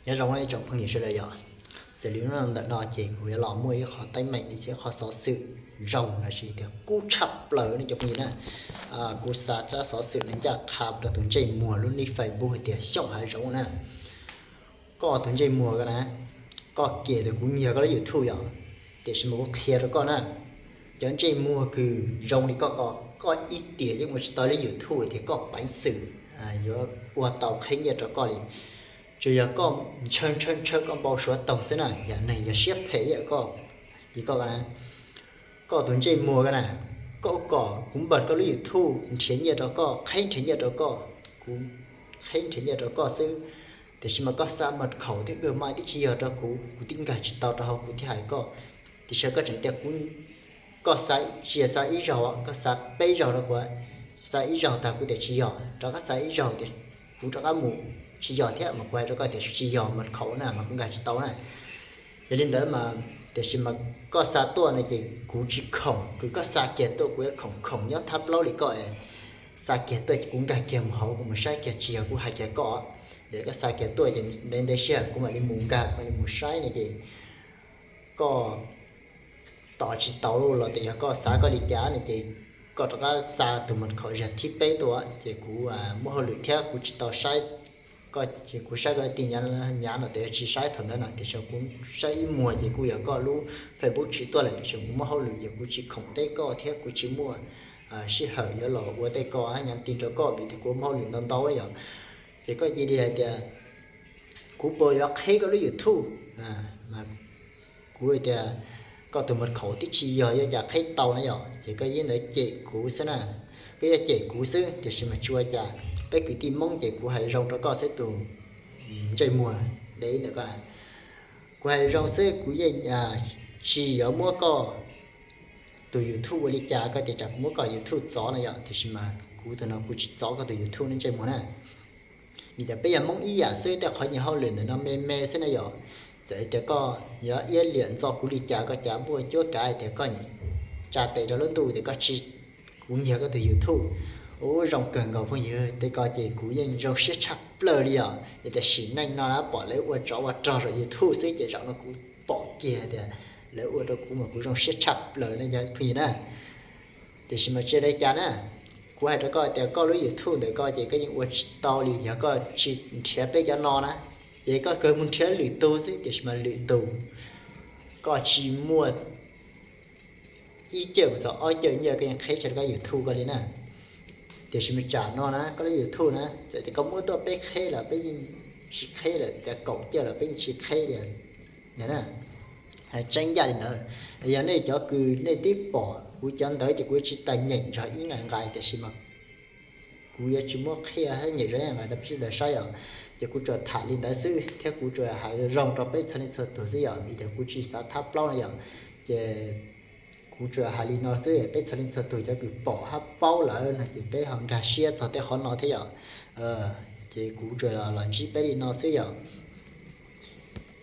Nyob zoo ib tsoom phooj ywg sawv daws yom. Xws li hnub no ntawm no ces kuv yuav los muaj ib qho teeb meem li ib qho xov xwm zoo lossis tias kub tshaj plaws nej cov phooj ywg na. Kuv xa tsab xov xwm no ncaj qha rau tus ntsej muag lub nick Facebook hais tias Xyooj Hav Zoov na. Koj tus ntsej muag ko na, koj kem tias kuv nyiag koj lub YouTube yom, tiam sis mas kuv qhia rau koj na, cov ntsej muag kws zoo li koj ko, koj ib tiam yeej ua tsis tau lub YouTube tias koj peev xwm yuav ua tau qheb nyiaj rau koj li. Tsuas yog koj ntshaw ntshaw ntshaw koj npau suav toog xwb na, yog neeg yog siab phem ib yam koj li koj ko na. Koj tus ntsej muag ko na, koj kom kuv npaj koj lub YouTube nrhiav nyiaj rau koj, qheb nrhiav nyiaj rau koj, kuv qheb nrhiav nyiaj rau koj xwb, tiam sis mas koj xa mật khẩu thiab gmail tib tsis yog rau kuv, kuv twb nkag tsis tau rau hauv kuv thiaj hais koj. Tiam sis koj tseem tias kuv, koj xa, tsis yog xa ib zaug, koj xa peb zaug rau kuv, xa ib zaug tag kuv tias tsis yog, rov qab xa ib zaug tias kuv rov qab mus tsis yog thiab, mas kuv hais rau koj tias tsis yog mật khẩu na mas kuv nkag tsis tau na. Yog li ntawd mas tiam sis mas koj xa tuaj no ces kuv tsis khoom, kws koj xa kiag tuaj kuv yuav khoom khoom nyob thab plaub li koj es xa kiag tuaj ces kuv nkag kiag mus hauv kuv mus saib kiag tsis yog kuv hais kiag koj. Ces koj xa kiag tuaj ces ntev ntev sij hawm kuv mam li mus nkag, kuv mam li mus saib no ces koj tos tsis tau los tias yog koj xav koj li cas no ces koj rov qab xa tus mật khẩu zaum thib peb tuaj ces kuv muaj hauj lwm thiab kuv tsis tau saib. Koj, kuv saib koj ti nyav no tias tsis saib thaum ntawd no tiam sis kuv saib ib muag ces kuj yog koj lub Facebook tsim tuaj lawm tiam sis kuv muaj hauj lwm ces kuv tsis khoom teb koj thiab kuv tsis muaj sij hawm yuav los ua tej ko nyav ti rau koj vim tias kuv muaj hauj lwm ntau ntau yom. Ces koj cia li hais tias kuv puas yuav qheb koj lub YouTube? Kuv tias koj tus mật khẩu twb tsis yog, yuav cas qheb tau na yom. Ces koj yeej ntawd cem kuv xwb na, koj yeej cem kuv xwb tiam sis mas tsis ua cas, peb kwv tij Hmoob ces kuv hais zoo rau koj xwb tus ntsej muag dev ntawm koj. Kuv hais zoo xwb kuv yeej tsis yuav muab koj tus YouTube ua li cas, koj tias tsam kuv muab koj YouTube txov no yom, tiam sis mas kuv tus no kuv tsis txov koj tus YouTube ne ntsej muag na. Vim tias peb yog Hmoob ib yam xwb, tej qhov nyias hauj lwm ntawm no me me xwb na yom. Txawm tias koj yuav iab liam ntxo kuv li cas koj cas muaj cuab kav hais tias koj tsa tes rau lub ntuj tias koj tsis, kuv nyiag koj tus YouTube. Ub, zoo kawg nkaus phooj ywg, tej ko ces kuv yeej zoo siab tshaj plaws li os. Yog tias sim neej no na pom lawv ua tsov ua rog rau YouTube xwb ces zaum no kuv pom kiag tias lawv ua rau kuv mas kuv zoo siab tshaj plaws ne cov phooj ywg na. Tiam sis mas tsis ua li cas na, kuv hais rau koj tias koj lub YouTube ntawm koj ces koj yeej ua tsis tau li yog koj tsis nrhiav peb cov no na. Ces koj kawg mus nrhiav lwm tus xwb tiam sis mas lwm tus koj tsis muaj ib cawm mus txog ob cawm nyiaj koj yeej qheb tsis tau koj YouTube koj li na. Tiam sis mas tsam no na koj lub YouTube na txawm tias koj muab tuaj peb qheb los peb yeej tsis qheb lawm, tias kaum cawm los peb yeej tsis qheb li. Yog na, hais tseeb ncaj li ntawd. Yog nej cov kws nej twb pom kuv cov ntawd ces kuv tsis tas nyeem nrog ib nqai nqai tiam sis mas kuv yuav tsis muab qhia thiab nyeem zoj ib nqai rau peb sawv daws saib os. Ces kuv tsuas tham li ntawd xwb thiab kuv tsuas hais zoo rau peb txhua leej txhua tus xwb yom, vim tias kuv tsis xav thab plaub no yom. Ces kuv tsuas hais li no xwb, peb txhua leej txhua tus cov kws pom hab paub lawm no ces peb ho nkag siab txog tej qhov no thiab yom. Ces kuv tsuas los ntsib peb li no xwb yom.